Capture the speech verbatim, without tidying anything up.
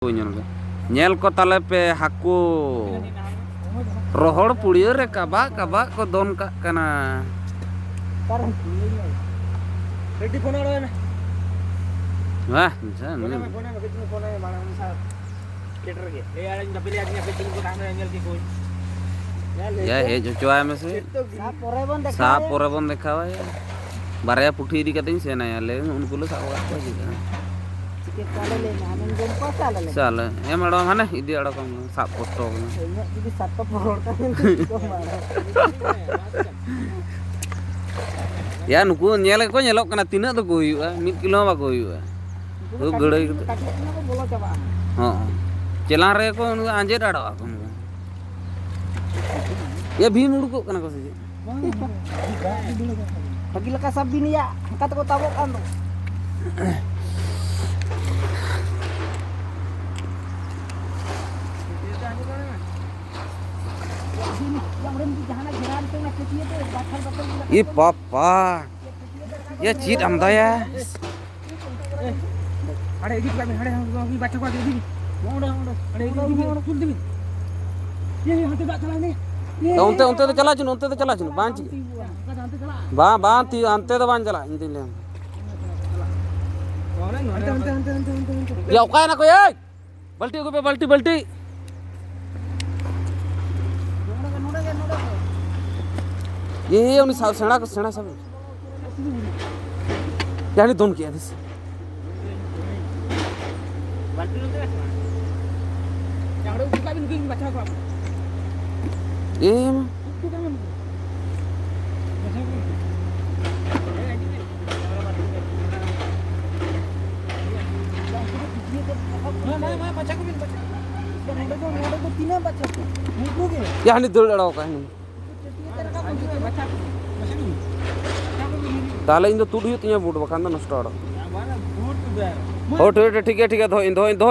ᱧᱮᱞ ᱠᱚ, ᱧᱮᱞ ᱠᱚ ᱛᱟᱞᱮ ᱯᱮ ᱦᱟᱹᱠᱩ᱾ ᱨᱚᱦᱚᱲ ᱯᱩᱲᱭᱟᱹ ᱨᱮ ᱠᱟᱵᱟᱜ ᱠᱟᱵᱟᱜ ᱠᱚ ᱫᱚᱱ ᱠᱟᱜ ᱠᱟᱱᱟ᱾ ᱵᱟᱦ, ᱵᱩᱡᱷᱟᱹᱣ ᱢᱮ᱾ ᱭᱟ, ᱦᱮᱡ ᱦᱚᱪᱚᱣᱟᱭ ᱢᱮᱥᱮ᱾ ᱥᱟᱵ ᱯᱚᱨᱮ ᱵᱚᱱ ᱫᱮᱠᱷᱟᱣᱟ᱾ ᱥᱟᱵ ᱯᱚᱨᱮ ᱵᱚᱱ ᱫᱮᱠᱷᱟᱣᱟ᱾ ᱭᱟ, ᱵᱟᱨᱭᱟ ᱯᱩᱴᱷᱤ ᱤᱫᱤ ᱠᱟᱛᱮᱧ ᱥᱮᱱᱟᱭᱟ, ᱞᱟᱹᱭ ᱢᱮ, ᱩᱱᱠᱩ ᱞᱮ ᱥᱟᱵ ᱟᱠᱟᱫ ᱠᱚᱣᱟ ᱪᱮᱫ? ᱪᱤᱠᱟᱹ ᱠᱚᱣᱟᱞᱮ ᱞᱟᱹᱭ ᱢᱮ, ᱟᱢᱮᱢ ᱡᱚᱢ ᱠᱚᱣᱟ ᱥᱮ ᱟᱞᱮ ᱞᱮ ᱪᱟᱞᱟᱜ? ᱥᱮ ᱟᱞᱮ? ᱮᱢ ᱮᱰᱚᱢ, ᱦᱟᱱᱮ ᱤᱫᱤ ᱟᱲᱚᱠ ᱟᱢ, ᱥᱟᱵ ᱠᱚᱥᱴᱚ ᱠᱟᱱᱟ᱾ ᱤᱧᱟᱹᱜ ᱡᱩᱫᱤ ᱥᱟᱵ ᱠᱚ ᱦᱚᱲ ᱠᱟᱱ ᱠᱷᱟᱱ ᱪᱤᱠᱟᱹᱢ ᱵᱟᱲᱟᱭᱟ? ᱭᱟ, ᱱᱩᱠᱩ ᱧᱮᱞ ᱜᱮᱠᱚ ᱧᱮᱞᱚᱜ ᱠᱟᱱᱟ, ᱛᱤᱱᱟᱹᱜ ᱫᱚᱠᱚ ᱦᱩᱭᱩᱜᱼᱟ? ᱢᱤᱫ ᱠᱤᱞᱳ ᱦᱚᱸ ᱵᱟᱠᱚ ᱦᱩᱭᱩᱜᱼᱟ᱾ ᱩᱱᱠᱩ ᱫᱚ ᱦᱩᱭ ᱠᱟᱹᱴᱤᱡ ᱜᱟᱹᱲᱟᱹᱭ ᱠᱟᱹᱴᱤᱡ ᱠᱟᱛᱮ᱾ ᱠᱟᱹᱴᱤᱡ ᱠᱷᱚᱱᱟᱜ ᱠᱚ ᱵᱚᱞᱚ ᱪᱟᱵᱟᱜᱼᱟ᱾ ᱦᱚᱸ, ᱪᱮᱞᱟᱝ ᱨᱮᱜᱮ ᱠᱚ ᱩᱱᱠᱩ ᱟᱸᱡᱮᱫ ᱟᱲᱚᱜ ᱟᱠᱚ ᱩᱱᱠᱩ᱾ ᱭᱟ, ᱵᱷᱤᱢ ᱩᱰᱩᱠᱚᱜ ᱠᱟᱱᱟ ᱠᱚ ᱥᱮ ᱪᱮᱫ? ᱵᱷᱟᱹᱜᱤ ᱞᱮᱠᱟ ᱥᱟᱵ ᱵᱤᱱ ᱭᱟ, ᱚᱱᱠᱟ ᱛᱮᱠᱚ ᱛᱟᱵᱚᱜ ᱠᱟᱱ ᱫᱚ᱾ ᱡᱟᱦᱟᱱᱟᱜ ᱜᱷᱮᱨᱟ ᱨᱮ ᱚᱱᱟ ᱴᱟᱹᱴᱭᱟᱹ ᱛᱮ ᱵᱟᱪᱷᱟᱣ ᱠᱟᱛᱮ ᱤ ᱵᱟᱯᱟ᱾ ᱭᱟ, ᱪᱮᱫ ᱟᱢᱫᱟᱭᱟ? ᱦᱟᱸᱰᱮ ᱤᱫᱤ ᱠᱚᱣᱟ ᱵᱤᱱ, ᱦᱟᱸᱰᱮ, ᱦᱟᱸᱰᱮ, ᱦᱟᱸᱰᱮ ᱵᱟᱪᱷᱟ ᱠᱚᱣᱟ ᱵᱤᱱ, ᱤᱫᱤ ᱵᱤᱱ᱾ ᱦᱟᱸᱰᱮ ᱤᱫᱤ ᱵᱤᱱ, ᱛᱩᱞ ᱤᱫᱤ ᱵᱤᱱ᱾ ᱤᱭᱟᱹ, ᱤᱭᱟᱹ, ᱦᱟᱱᱛᱮ ᱫᱟᱜ ᱪᱟᱞᱟᱜ ᱠᱟᱱᱟ᱾ ᱤᱭᱟᱹ, ᱤᱭᱟᱹ, ᱚᱱᱛᱮ, ᱚᱱᱛᱮ ᱫᱚ ᱪᱟᱞᱟᱜ ᱦᱚᱪᱚ, ᱚᱱᱛᱮ ᱫᱚ ᱪᱟᱞᱟᱜ ᱦᱚᱪᱚ, ᱵᱟᱝ ᱪᱤᱠᱟᱹᱜᱼᱟ᱾ ᱦᱟᱱᱛᱮ ᱪᱟᱞᱟᱜ᱾ ᱵᱟᱝ, ᱵᱟᱝ, ᱛᱤ-, ᱦᱟᱱᱛᱮ ᱫᱚ ᱵᱟᱝ ᱪᱟᱞᱟᱜ, ᱤᱧ ᱫᱩᱧ ᱞᱟᱹᱭᱟᱢ᱾ ᱦᱟᱱᱛᱮ, ᱦᱟᱱᱛᱮ, ᱦᱟᱱᱛᱮ, ᱦᱟᱱᱛᱮ, ᱦᱟᱱᱛᱮ᱾ ᱭᱟ, ᱚᱠᱟᱭᱮᱱᱟ ᱠᱚ, ᱮᱭ? ᱵᱟᱹᱞᱴᱤ ᱟᱹᱜᱩᱭ ᱯᱮ, ᱵᱟᱹᱞᱴᱤ, ᱵᱟᱹᱞᱴᱤ᱾ ᱱᱚᱰᱮ ᱜᱮ, ᱱᱚᱰᱮ ᱜᱮ, ᱱᱚᱰᱮ ᱜᱮ᱾ ᱮᱭ, ᱩᱱᱤ ᱥᱟᱵ, ᱥᱮᱬᱟ ᱠᱚ, ᱥᱮᱬᱟ ᱥᱟᱵ᱾ ᱡᱟᱹᱱᱤᱡ ᱫᱚᱱ ᱠᱮᱜᱼᱟ ᱵᱮᱥ᱾ ᱮᱢ᱾ ᱱᱚᱰᱮ ᱫᱚ, ᱱᱚᱰᱮ ᱫᱚ ᱛᱤᱱᱟᱹᱜ ᱵᱟᱪᱷᱟ ᱠᱚ? ᱩᱱᱠᱩ ᱜᱮ᱾ ᱭᱟ, ᱦᱟᱹᱱᱤ ᱫᱟᱹᱲ ᱟᱲᱟᱣ ᱠᱟᱜ ᱦᱟᱹᱱᱤ᱾ ᱛᱟᱦᱞᱮ ᱤᱧ ᱫᱚ ᱛᱩᱫ ᱦᱩᱭᱩᱜ ᱛᱤᱧᱟᱹ ᱵᱩᱴ, ᱵᱟᱠᱷᱟᱱ ᱫᱚ ᱱᱚᱥᱴᱚ ᱚᱲᱟᱜ᱾ ᱦᱳᱭ, ᱴᱷᱤᱠ, ᱴᱷᱤᱠ ᱜᱮᱭᱟ, ᱴᱷᱤᱠ ᱜᱮᱭᱟ, ᱫᱚᱦᱚᱭ, ᱫᱚᱦᱚᱭ, ᱫᱚᱦᱚᱭ᱾